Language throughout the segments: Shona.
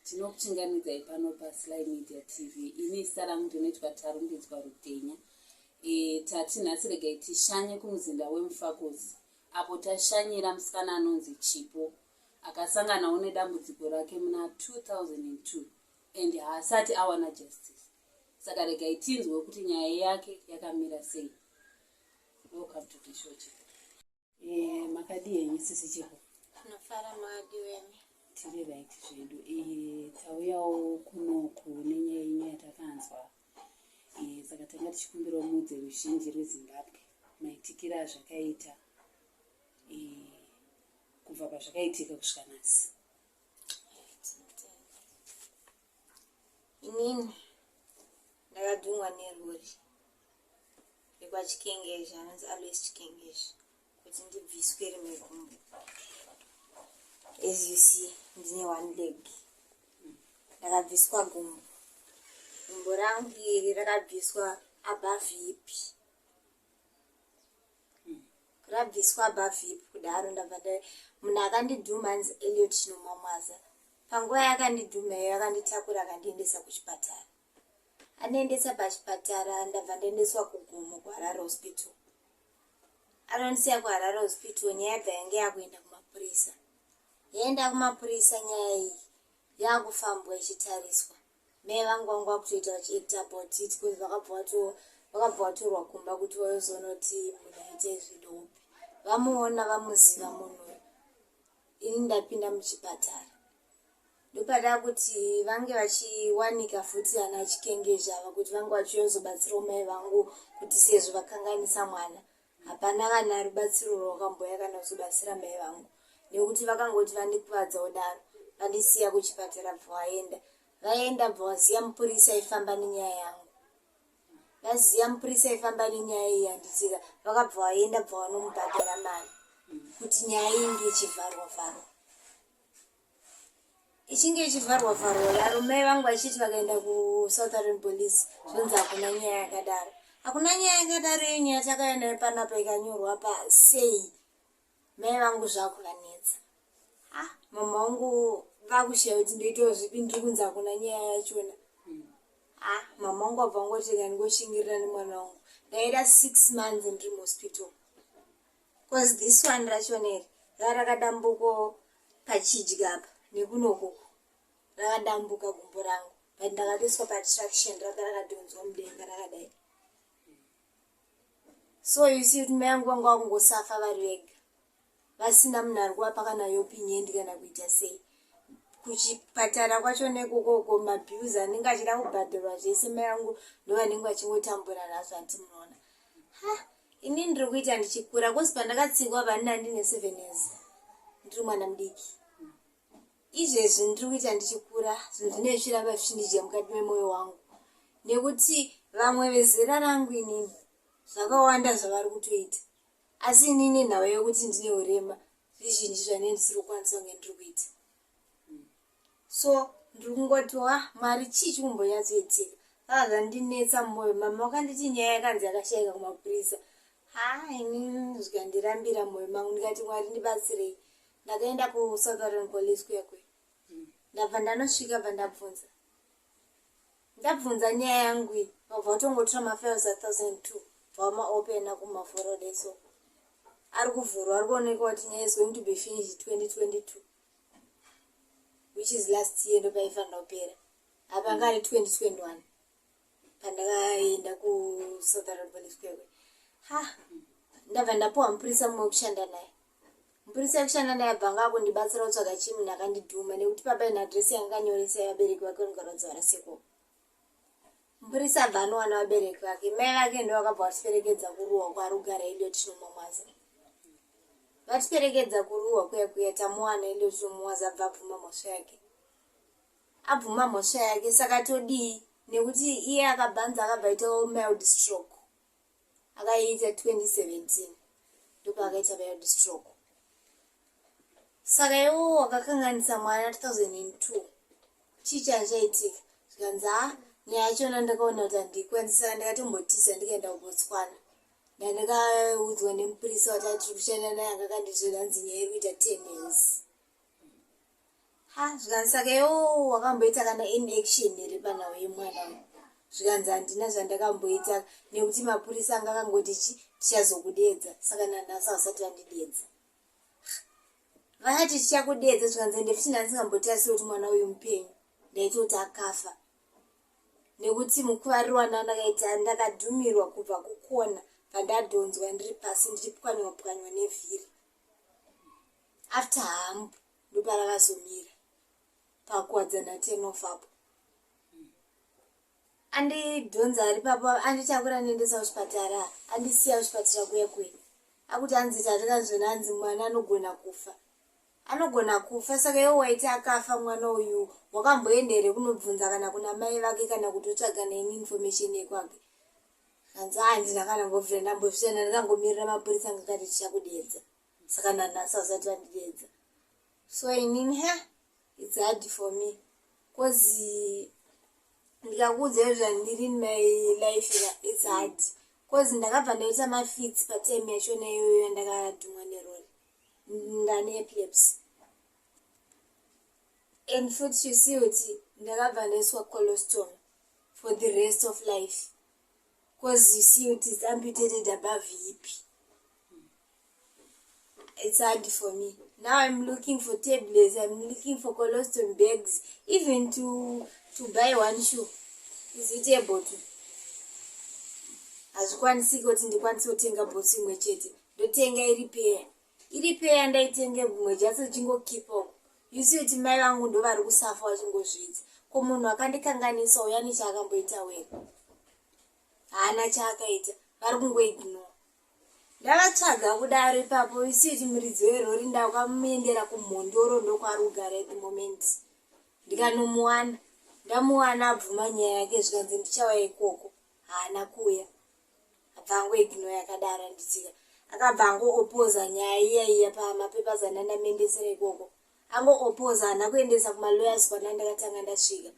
Tinokuchingamidzai pano paSly Media TV. Ini zita rangu ndinoitwa Tarumbidzwa Rutenya. E, tati nhasi regai tishanye kumuzinda weMufakosi apo tashanyira musikana anonzi Chipo akasanganawo nedambudziko rake muna 2002 and haasati awana justice. Saka regai tinzwe kuti nyaya yake yakamira sei. Welcome to the show, Chipo. Eh, makadii henyu sisi Chipo? Tinofara makadii wemi? Tiri right zvedu. Eh, tauyawo kunoku nenyaya yenyu yatakanzwa. Eh, saka tanga tichikumbirawo muudze ruzhinji rweZimbabwe maitikiro azvakaita eh, kubva pazvakaitika kusvika nhasi. Inini ndakadhumwa nerori rekwaChikengezha anonzi Alois Chikengezha kuti ndibviswe rimwe gumbo. As you see ndine one leg. Ndakabviswa gumbo. Gumbo rangu iri rakabviswa above hip. Rabviswa above hip kudaro ndabva nda munhu akandidhuma anzi Elliot Chinomamwaza. Panguva yaakandidhuma iyoyo akanditakura akandiendesa kuchipatara. Andiendesa pachipatara ndabva ndaendeswa kuGomo kuHarare Hospital. Anondisiya kuHarare Hospital nyaya yabva yange yakuenda kumapurisa. Yaenda kumapurisa nyaya iyi yakufambwa ichitariswa. Mai vangu vangu vakutoita vachiacta about it because vakabva vato vakabva vatorwa kumba kuti vazoona kuti munhu aita izvi ndoupi. Vamuona vamuziva munhu uyu. Ini ndapinda muchipatara. Ndopada kuti vange vachiwanika futi ana Chikengezha ava kuti vange vachizobatsirawo mai vangu kuti sezvo vakanganisa mwana. Hapana kana rubatsiro rwakambouya kana kuzobatsira mai vangu nekuti vakangoti vandikuvadza kudaro vandisiya kuchipatara bva vaenda. Vaenda bva vaziya mupurisa aifamba nenyaya yangu. Vaziya mupurisa aifamba nenyaya iyi handitika vakabva vaenda bva vanomubhadhara mari kuti nyaya inge ichivharwa vharwa. Ichinge ichivharwa vharwa daro mai vangu vachiti vakaenda kuSouth African Police zvonzi hakuna nyaya yakadaro. Hakuna nyaya yakadaro iyo nyaya takauya nayo panapa ikanyorwa pa sei mai vangu zvakuvanetsa. Ah, mama vangu vakushaya kuti ndoitawo zvipi ndiri kunzi hakuna nyaya yachona. Ah, mama vangu vabva vangoti rega ndingoshingirira nemwana wangu. Ndaida 6 months ndiri muhospital. Cause this one rachona iri ranga rakadambuko pachidya apa nekunokuku rakadambuka gumbo rangu but ndakatoiswa patraction ranga rakadhonzwa mudenga rakadai. So you see kuti mai vangu vanga vakungosafa vari vega vasina munhu ari kuvapa kana yopinyendi kana kuita sei. Kuchipatara kwacho nekokoko mabills anenge achida kubhadharwa zvese mai vangu ndovanenge vachingotambura nazvo hanti munoona. Ha ini ndiri kuita ndichikura cause pandakatsikwa panina ndine 7 years ndiri mwana mudiki. Izvezvi ndiri kuita ndichikura zvinhu zvinenge zvichiramba zvichindidya mukati memoyo wangu nekuti vamwe vezera rangu inini zvakawanda zvavari kutoita asi inini nhau yekuti ndine urema zvizhinji zvanenge ndisiri kukwanisa kunge ndiri kuita. So ndiri kungoti wa Mwari chii chikumbonyatsoitika zvanga zvandinetsa mumwoyo. Mama vakanditi nyaya yakanzi yakashaika kumapurisa. Ha ini zvikandirambira mumwoyo mangu ndikati Mwari ndibatsirei. Ndakaenda kuSouth African Police kuya kuya. Ndabva ndanosvika bva ndabvunza. Ndabvunza nyaya yangu iyi vabva vatongotora mafiles a 1002 bva vamaopena kumaforode so ari kuvhurwa ari kuonekwa kuti nyaya is going to be finished 2022 which is last year ndopaifanira kupera apa anga ari 2021 pandakaenda kuSouth African Police Kwekwe. Ha ndabva ndapuwa mupurisa mumwe wekushanda naye. Mupurisa wekushanda naye abva anga akundibatsira kutsvaga chii munhu akandidhuma nekuti papa ine adresi yanga akanyoresa yevabereki vake vanogara kudzavara seko. Mupurisa abva anowana vabereki vake. Mai vake ndo vakabva vatiperekedza kuruwa kwaari kugara Elliot Chinomamwaza. Vatiperekedza kuruwa kuya kuya tamuwana Elliot Chinomamwaza abva abvuma mhosva yake. Abvuma mhosva yake saka todii nekuti iye akabhanza akabva aitawo mild stroke. Akaiita 2017 ndopaakaita mild stroke. Saka iwo wakakanganisa mwana 2002 chii chaitika zvikanzi ha nyaya yachona ndakaona kuti handikwanisi saka ndakatombotiza ndikaenda kuBotswana. Ndandakaudzwa nemupurisa wati atiri kushanda naye anga akandizvera hanzi nyaya iri kuita 10 years. Ha, zvikanzi saka iwo wakamboita kana any action here panhau yemwana uyu? Zvikanzi handina zvandakamboita nekuti mapurisa anga akangoti chi tichazokudedza, saka nanhasi havasati vandidedza. Vakati tichakudedza, zvikanzi ende futi ndandisingambotarisiri kuti mwana uyu mupenyu, ndaitoti akafa nekuti mukuvariro wandandakaita ndakadhumirwa kubva kukona pandadhonzwa ndiri pasi ndichipwanywa pwanywa nevhiri. After hump ndoparakazomira pakuwadzana 10 off apo andidhonza ari papo, anditakura andiendesa kuchipatara, andisiya kuchipatara kuya kuya, akuti hanzi tatikanzvona hanzi mwana anogona kufa, anogona kufa. Saka iwo waiti akafa mwana uyu wakamboenda here kunobvunza kana kuna mai vake kana kutotsvaga naini information yekwake? Kanzi handina kana mbobvira ndambozvitenda, ndikangomirira mapurisa ngakati tichakudedza, saka nanhasi vasati vandidedza. So inini ha, it's hard for me cause ndikakuudza zvandiri in my life ka, it's hard cause ndakabva ndaita mafits patime yachona iyoyo yandakadhumwa nerori. Ndane epilepsy and futi you see kuti ndakabva ndaiswa colostomy for the rest of life cause you see kuti it's amputated above hip. It's hard for me. Now I'm looking for tablets, I'm looking for colostomy bags, even to buy one shoe, is it able to? Hazvikwanisiki kuti ndikwanise kutenga bhutsu imwe chete, ndotenga iri peya, iri peya ndaitenge mumwe jatso chingokipa uko. You see kuti mai vangu ndo vari kusafa vachingozvidza. Ko munhu akandikanganisa uyani chaakamboita were? Haana chaakaita, vari kungoignore. Ndavatsvaga kudaro ipapo, you see kuti muridzi werori ndakamuendera kuMhondoro, ndokwaari kugara at the moment. Ndikanomuwana, ndamuwana, abvuma nyaya yake, zvikanzi ndichauya ikoko. Haana kuuya, abva angoignore yakadaro. Anditika akabva angoopoza nyaya iya iya pamapapers andandamendesera ikoko, angoopoza, haana kuendesa kumalawyers kwana ndakatanga ndasvika,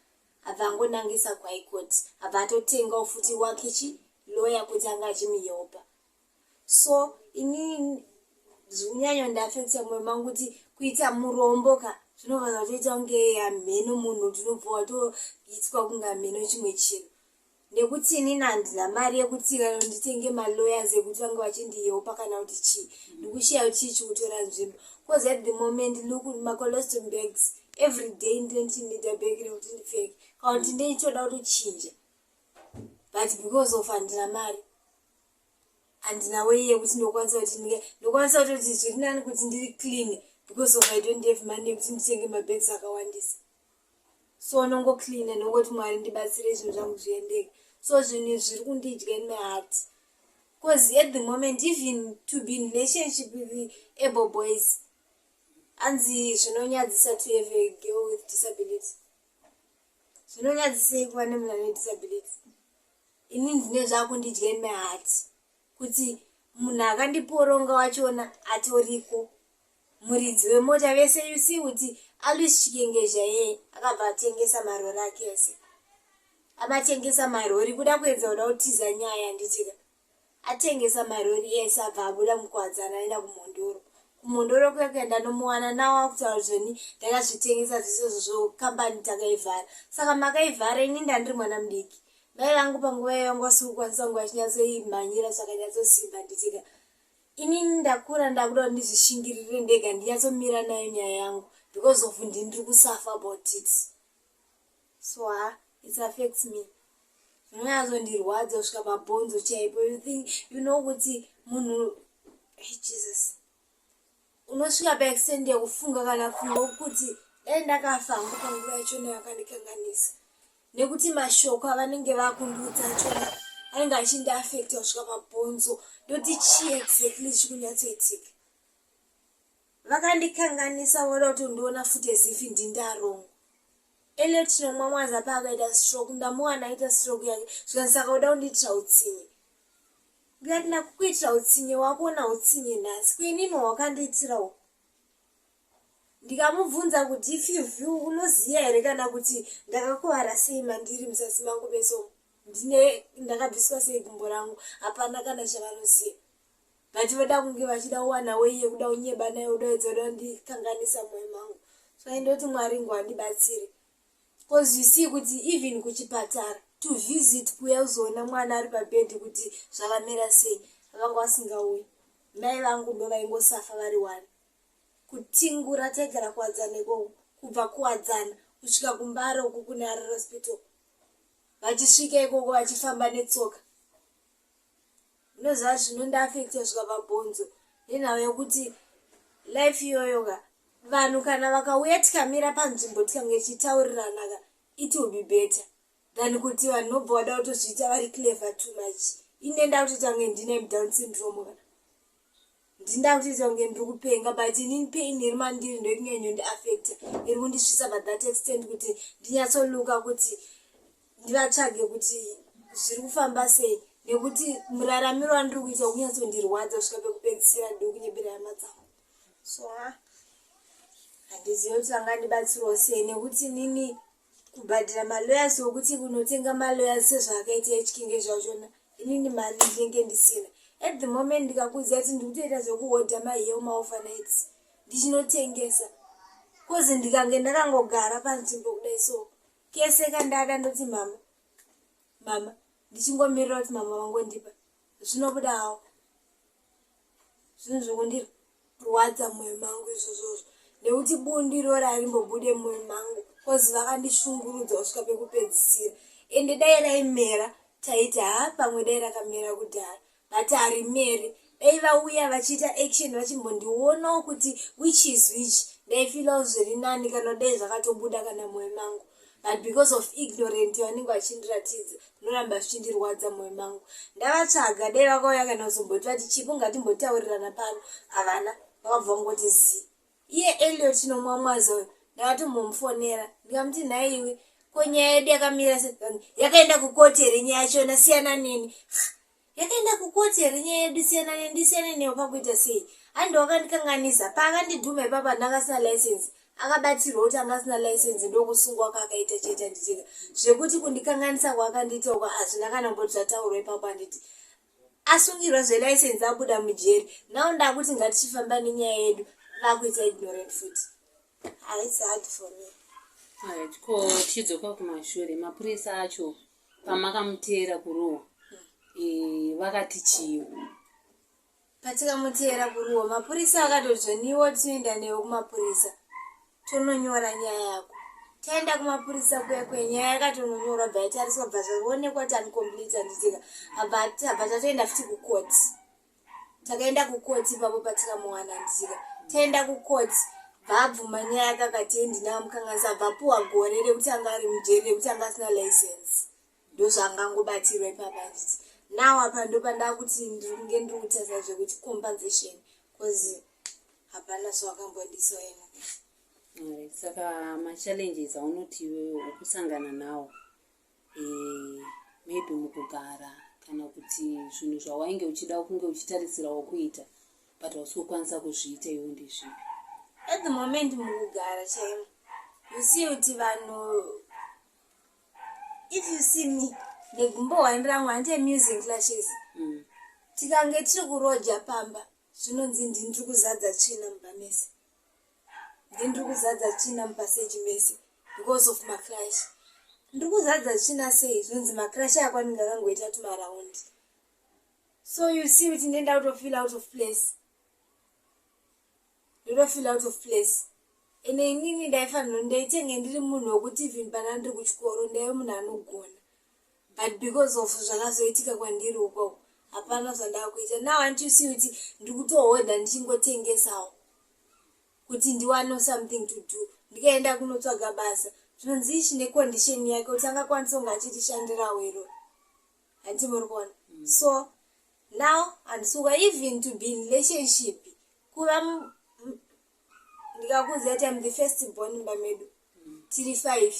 abva angonangisa kuHigh Court, abva atotengawo futi wake chi lawyer kuti anga achimuhelpa. So inini zvinyanyo ndaafecta mwoyo mangu kuti kuita murombo ka zvinobva zvatoita kunge hamheno munhu, tinobva watoitwa kunge hamheno chimwe chinhu nekuti inini handina mari yekuti kana nditenge malawyers ekuti vange vachindihelpa kana kuti chii. Ndikushiya kuti chii chikutora nzvimbo cause at the moment, look, macolostomy bags, every day ndinochinida bag rekuti ndipfeke kana kuti ndeichoda kutochinja, but because of handina mari, handina way yekuti ndokwanisa kuti ndokwanisa kutoti zviri nani kuti ndiri clean because of I don't have money yekuti nditenge mabags akawandisa. So nongocleana, nongoti Mwari ndibatsire zvinhu zvangu zviendeke. So zvinhu izvi zviri kundidya in my heart because at the moment, even to be in relationship with the able boys, anzi zvinonyadzisa to have a girl with disability. Zvinonyadzisei kuva nemunhu ane disability? Ini ndine zvakundidya in my heart kuti munhu akandiporonga wachona atoriko, muridzi wemota vese. You see kuti Alois Chikengezha yeye akabva atengesa marori ake ese, amatengesa marori kuda kuedza kuda kutiza nyaya. Handitika atengesa marori ese, abva abuda muKwadzana, aenda kuMhondoro. KuMhondoro kuya kuya ndanomuwana nawo akutaura zvoni, ndakazvitengesa zvese izvozvo, kambani takaivhara. Saka makaivhara, ini ndandiri mwana mudiki, mai vangu panguva iyo vangu vasiri kukwanisa kunge vachinyatsoimhanyira zvakanyatsosimba. Nditika inini ndakura, ndakuda kuti ndizvishingirire ndega, ndinyatsomira nayo nyaya yangu because of ndini ndiri kusafa about it. So ha, it affects me, zvinonyatsondirwadza kusvika pabhonzo chaipo. You think you know kuti munhu, hey, Jesus, unosvika paextent yekufunga kana funga kuti dai ndakafa hangu panguva yachona yakandikanganisa, nekuti mashoko avanenge vakundiudza achona anenge achindiafecta kusvika pabhonzo. Ndoti chii exactly chikunyatsoitika? Vakandikanganisa, voda kutondiona futi as if ndindarongo. Eliot Chinomwamwaza paakaita stroke, ndamuwana aita stroke yake, zvikanzi saka uda kundiitira utsinye? Ndikati ndakukuitira utsinye, wakuona utsinye nhasi kuinini wakandiitirawo. Ndikamubvunza kuti if you view unoziva here kana kuti ndakakuvara sei mandiri musasi mangu meso, ndine ndakabviswa sei gumbo rangu? Hapana kana chavanoziva, but voda kunge vachida kuwana way yekuda kunyeba nayo, kudaidza kuda kundikanganisa mwoyo mangu. So indoti Mwari ngwandibatsire. Cause you see kuti even kuchipatara to visit kuya uzoona mwana ari pabhedhi kuti zvakamira sei, vanga vasingauyi. Mai vangu ndo vaingosafa vari one. Kutingura taigara kuWadzana ikoko, kubva kuWadzana kusvika kuMbare uku kune Harare Hospital. Vachisvika ikoko vachifamba netsoka. Unoziva zvinondiafecta kusvika pabhonzo nenhau yekuti life iyoyo ka, vanhu kana vakauya tikamira panzvimbo tikange tichitaurirana ka, it will be better than kuti vanhu vobva vada kutozviita vari clever too much. Ine ndakutoita kunge ndine Down syndrome ka, ndinda kutoita kunge ndiri kupenga, but inini pain iri mandiri ndoikunyanyondiafecta, iri kundisvitsa pa that extent kuti ndinyatsoluka kuti ndivatsvage kuti zviri kufamba sei, nekuti muraramiro wandiri kuita kunyatsondirwadza kusvika pekupedzisira. Ndiri kunyebera hama dzangu, so ha, handizivi kuti vangandibatsirawo sei, nekuti nini kubhadhira malawyers wekuti kunotenga malawyers sezvaakaita echikinge zvachona, inini mari ndinenge ndisina at the moment. Ndikakuziva kuti ndiri kutoita zvekuhodha mahill maovernight ndichinotengesa, cause ndikange ndakangogara panzvimbo kudai, so kese kandada ndoti mama, mama, ndichingomirira kuti mama vangondipa, zvinobuda hawo. Zvinhu zvokundirwadza mwoyo mangu izvozvozvo, nekuti bundu iroro harimbobude mwoyo mangu, cause vakandishungurudza kusvika pekupedzisira. Ende dai raimera taiti ha, pamwe dai rakamera kudhara, but harimeri. Dai vauya vachiita action, vachimbondionawo kuti which is which, ndaifeelawo zviri nani, kana dai zvakatobuda kana mwoyo mangu. But because of ignorant vanenge vachindiratidza, zvinoramba zvichindirwadza mwoyo mangu. Ndavatsvaga, dai vakauya kana kuzomboti vati chipo, ngatimbotaurirana pano. Havana, vakabva vangoti zii. Iye Eliot Nomwamwaza uyo, ndakatombomufonera ndikamuti, "Nhaiwe, ko nyaya yedu yakamira se? Yakaenda kukoti here nyaya yachona? Siyana neni. Yakaenda kukoti here nyaya yedu? Siyana neni." Ndisiyane newo pakuita sei? Handi wakandikanganisa paakandidhuma ipapa, ndanga license. Akabatirwa kuti anga asina license, ndokusungwa kwaakaita chete. Handitika zvekuti kundikanganisa kwaakandiita uko hazvina kana kumboti zvataurwa ipapo. Handiti asungirwa zvelicense, abuda mujeri? Now ndakuti ngatichifamba nenyaya yedu, vakuita ignorant futi. It's hard for me. Alright, ko tichidzoka kumashure, mapurisa acho pamakamuteera kuruwa, vakati chii? Patikamuteera kuruwa, mapurisa akatodzvoniwo, tinoenda newe kumapurisa tononyora nyaya yako. Taenda kumapurisa kuya kwenyaya yakatononyorwa, bva yatariswa, bva zvaonekwa kuti uncomplete. Handitika abva tatoenda futi kukoti. Takaenda kukoti ipapo patikamuwana. Handitika taenda kukoti, bva abvuma nyaya kakati ndinamukanganisa, bva apuwa gore rekuti anga ari mujeri rekuti anga asina license. Ndozvangangobatirwa ipapa. Handiti now apa ndopandakuti ndinge ndiri kutarisa zvekuti compensation, cause hapana zvawakambondisawo anything. Alright, saka machallenges aunoti iwewe ukusangana nawo, maybe mukugara kana kuti zvinhu zvawainge uchida kunge uchitarisirawo kuita but hausi kukwanisa kuzviita iwe, ndezvipi? At the moment mukugara chaimo, you see kuti vanhu, if you see me negumbo hwani rangu, handiti am using crutches. Tikange tiri kuroja pamba, zvinonzi ndiri kuzadza tsvina mumba mese, ndiri kuzadza tsvina mupassage mese because of macrutch. Ndiri kuzadza tsvina sei? Zvinonzi macrutch ako anenge akangoita tumaraundi. So you see kuti ndenda kutofeel out of place, ndotofeel out of place. Ende inini ndaifanira ndaitenge ndiri munhu wekuti even pana ndiri kuchikoro ndaive munhu anogona, but because of zvakazoitika kwandiri ukoko, hapana zvandakuita. Now hanti you see kuti ndiri kutohodha ndichingotengesawo kuti ndiwane something to do. Ndikaenda kunotsvaga basa, zvinonzi ichi necondition yake kuti angakwanisa kunge achitishandirawo iro. Handiti muri kuona? So now handisuka even to be in relationship kuva ndikakuudza kuti am the first born mumba medu. Tiri five,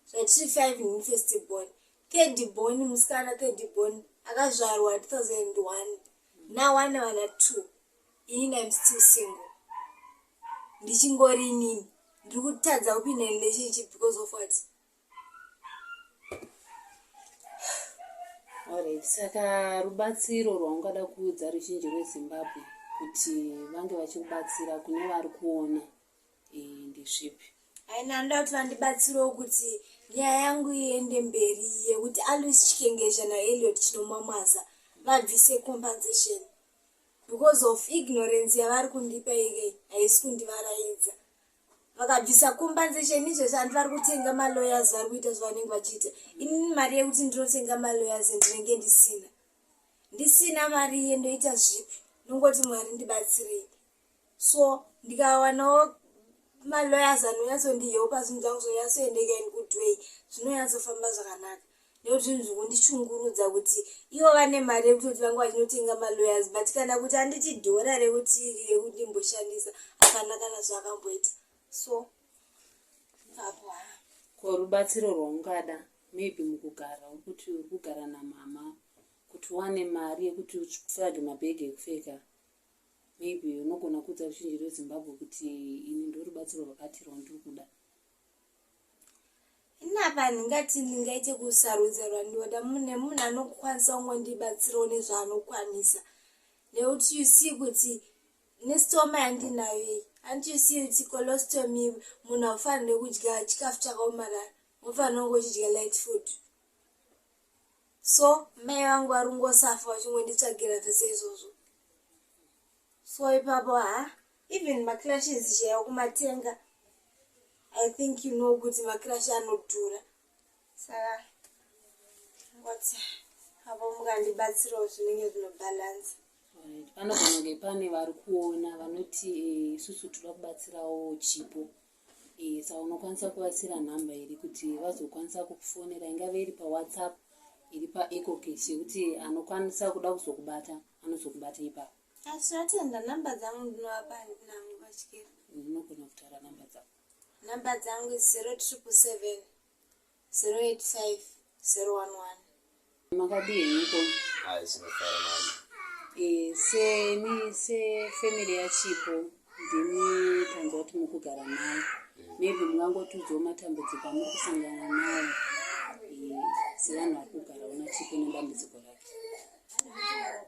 zvatiri five, ndini first born. Third born musikana, third born akazvarwa 2001, now ane vana two. Inini im still single, ndichingori inini ndiri kutadza kupinda in relationship because of what? Alright, saka rubatsiro rwaungada kuudza ruzhinji rweZimbabwe kuti vange vachikubatsira kune vari kuona. Ndezvipi? Aina anoda kuti vandibatsirewo kuti nyaya yangu iende mberi, yekuti Alois Chikengesha naEliot Chinomwamwaza vabvise compensation, because of ignorance yavari kundipa ike haisi kundivaraidza. Vakabvisa compensation izvezvi, handi vari kutenga malawyers, vari kuita zvavanenge vachiita. Inini mari yekuti ndinotenga malawyers ndinenge ndisina. Ndisina mari iye, ndoita zvipi? Nongoti Mwari ndibatsirei. So ndikawanawo malawyers anonyatsondihelpa, zvinhu zvangu zvonyatsoendeka in good way, zvinonyatsofamba zvakanaka, nekuti zvinhu zvokundishungurudza kuti ivo vane mari yekutoti vanga vachinotenga malawyers, but kana kuti handiti dhora rekuti rekuti ndimboshandisa, hapana kana zvaakamboita. So ipapo ha. Ko rubatsiro rwaungada, maybe mukugara, uri kuti uri kugara namama, kuti uwane mari yekuti utsvage mabhegi ekupfeka, maybe unogona kuudza ruzhinji rweZimbabwe kuti ini ndo rubatsiro rwakati rwandiri kuda? Inapa ndingati ndingaite kusarudza rwandinoda, nemunhu anokwanisa kungondibatsirawo nezvaanokwanisa, nekuti you see kuti nestoma yandinayo iyi, anti you see kuti colostomy, munhu haufaniri kudya chikafu chakaomarara, unofanira kunge uchidya light food. So mai vangu vari kungosafa vachingonditsvagira zvese izvozvo. So ipapo ha, even macrutches chaiwo kumatenga, I think you know kuti macrutch anodhura. Saka ngoti apo mukandibatsirawo zvinenge zvinobhalansa. Panogona kunge pane vari kuona vanoti, "Isusu toda kubatsirawo Chipo." Saka unokwanisa kuvatsira nhamba here kuti vazokwanisa kukufonera, ingave iri paWhatsApp, iri paEcoCash, yekuti anokwanisa kuda kuzokubata anozokubata ipapo? Atinotenda, nhamba dzangu ndinovapa handinangu vatyera. Unogona kutaura nhamba dzako. Nhamba dzangu 0777 085 011. Makadii henyu? Hayi, sinofara mali. Semi sefamily yaChipo, ndimi tanzwa kuti mukugara naye. Maybe mungangotiudzawo matambudziko amuri kusangana nawo, sevanhu vari kugarawo naChipo nedambudziko rake?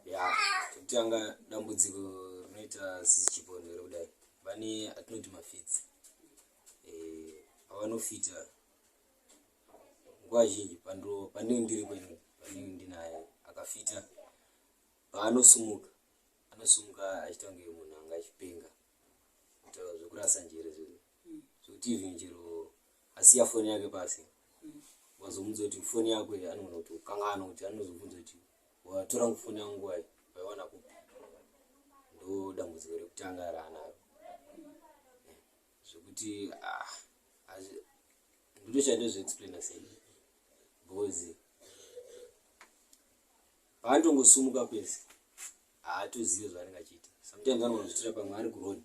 Ya, chekutanga, dambudziko rinoita sisi Chipo nderekudai vane atinoti mafits. Pavanofita nguva zhinji, pandinenge ndiri kwenu, pandinenge ndinaye akafita, paanosumuka anosumuka achiita kunge munhu anga achipenga, kutaura zvekurasa njere zvezvo, zvekuti even chero asiya foni yake pasi, wazomudza kuti foni yako iyi, anogona kuti ukanganwa, kuti anozobvunza kuti, "Watora foni yangu nguwai? Waiwana kupi?" Ndo dambudziko rekutanga raanaro, zvekuti ah, ndotocha ndozviexplaina sei, because paanotongosumuka pese haatozive zvaanenge achiita. Sometimes anogona kuzviitira pamwe ari kuroad,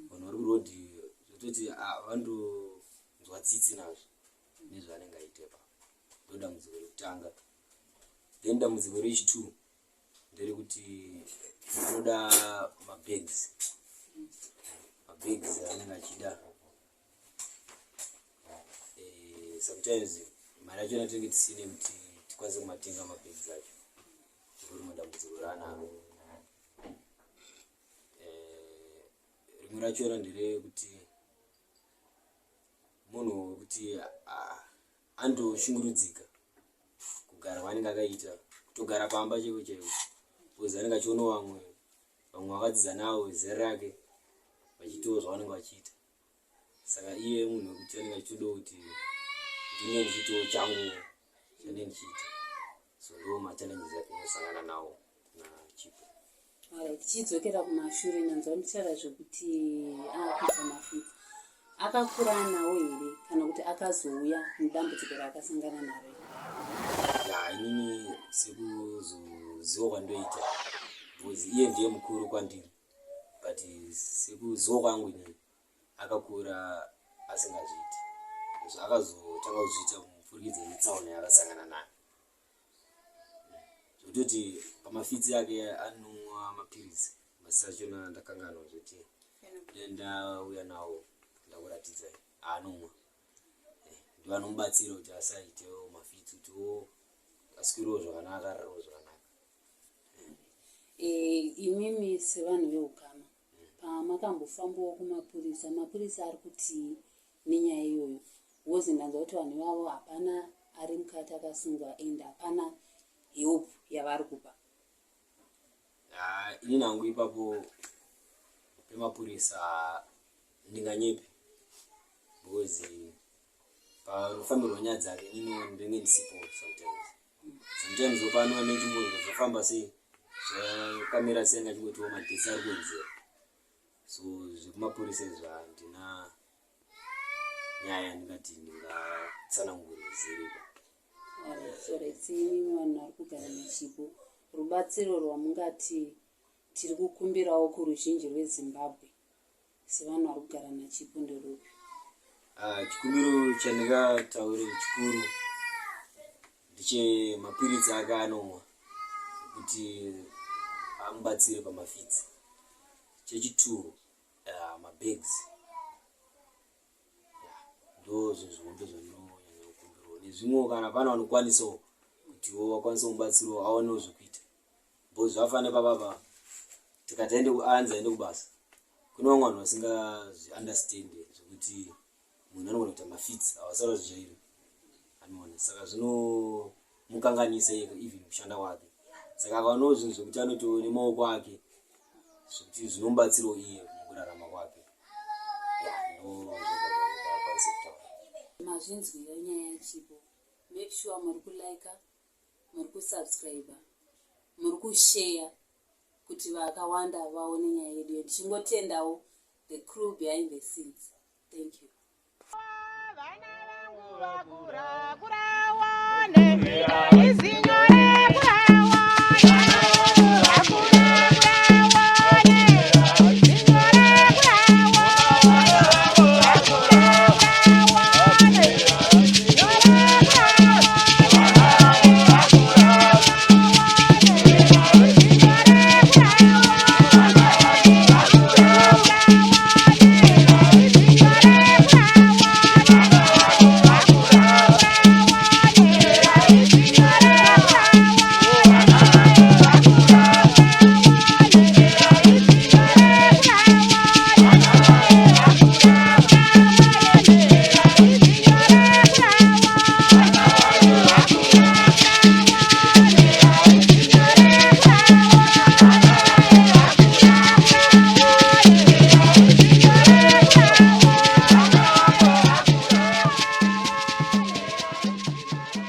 vanhu vari kuroad zvototi, ah, vanondonzwa tsitsi nazvo nezvaanenge aita ipapo. Ndo dambudziko rekutanga. Then dambudziko rechitwo nderekuti anoda mabags, mabags anenge achida. Sometimes mari yachona tinenge tisine kuti tikwanise kumatenga mabags acho, ndo rimwe dambudziko raanaro. Rimwe rachona nderekuti munhu wekuti anotoshungurudzika kugara kwaanenge akaita, kutogara pamba chaivo chaivo, because anenge achiona vamwe vakadzidza navo zera rake vachiitawo zvavanenge vachiita. Saka iye munhu wekuti anenge achitodawo kuti ndinge ndichiitawo changu chandinge ndichiita. So ndo machallenges atinosangana nawo naChipo. Alright, tichidzokera kumashure, nanzwa ndichitaura zvekuti akuita mafits. Akakura anawo here, kana kuti akazouya nedambudziko raakasangana naro? Ya, inini sekuzoziva kwandoita, because iye ndiye mukuru kwandiri, but sekuziva kwangu inini akakura asingazviiti. Akazotanga kuzviita mupfurikidza netsaona yaakasangana nayo, zvekutoti pamafits ake anomwa mapiritsi, mazita achona ndakanganwa, zvekuti ndauya nawo ndakuratidzai, aanomwa. Ndivo anomubatsira kuti asaitewo mafits, kutiwo aswiriwo zvakanaka, ararewo zvakanaka. Imimi sevanhu veukama. Pamakambofambawo kumapurisa, mapurisa ari kutii nenyaya iyoyo? Because ndanzwa kuti vanhu ivavo hapana ari mukati akasungwa and hapana help yavari kupa. Ah, ini nangu ipapo pemapurisa ndinganyepi, because panofambirwa nyaya dzake inini ndinenge ndisipo sometimes. Sometimes pano nechimbo zvafamba sei, zvakamira sei, ngachingotiwo madhesi ari kuwedzera. So zvekumapurisa izvo handina nyaya yandingati ndingatsanangure ziripo. Alright, imimi vanhu vari kugara neChipo, rubatsiro rwamungati tiri kukumbirawo kuruzhinji rweZimbabwe sevanhu vari kugara naChipo nderupi? Ah, chikumbiro chandingataure chikuru ndechemapiritsi ake anomwa kuti amubatsire pamafits. Chechitwo, mabags. Ndo zvinhu zvihombe zvandinonyanya kukumbirawo, nezvimwewo kana pane vanokwanisawo kutiwo vakwanise kumubatsirawo aonewo zvekuita, because zvafanira papapa tikati aende, anzi aende kubasa, kune vamwe vanhu vasingazviunderstand zvekuti munhu anogona kuita mafits, havasara zvichairo anoona, saka zvinomukanganisa even kushanda kwake. Saka akaonawo zvinhu zvekuti anoto nemaoko ake zvekuti zvinomubatsirawo iye mukurarama kwake. Ndo zvakwanisa kutaura. Mazvinzwira nyaya yaChipo. Make sure muri kulike, muri kusubscribe, muri kushare kuti vakawanda vaone nyaya yedu. Ndichingotendawo the crew behind the scenes. Thank you. Vana vangu vakura.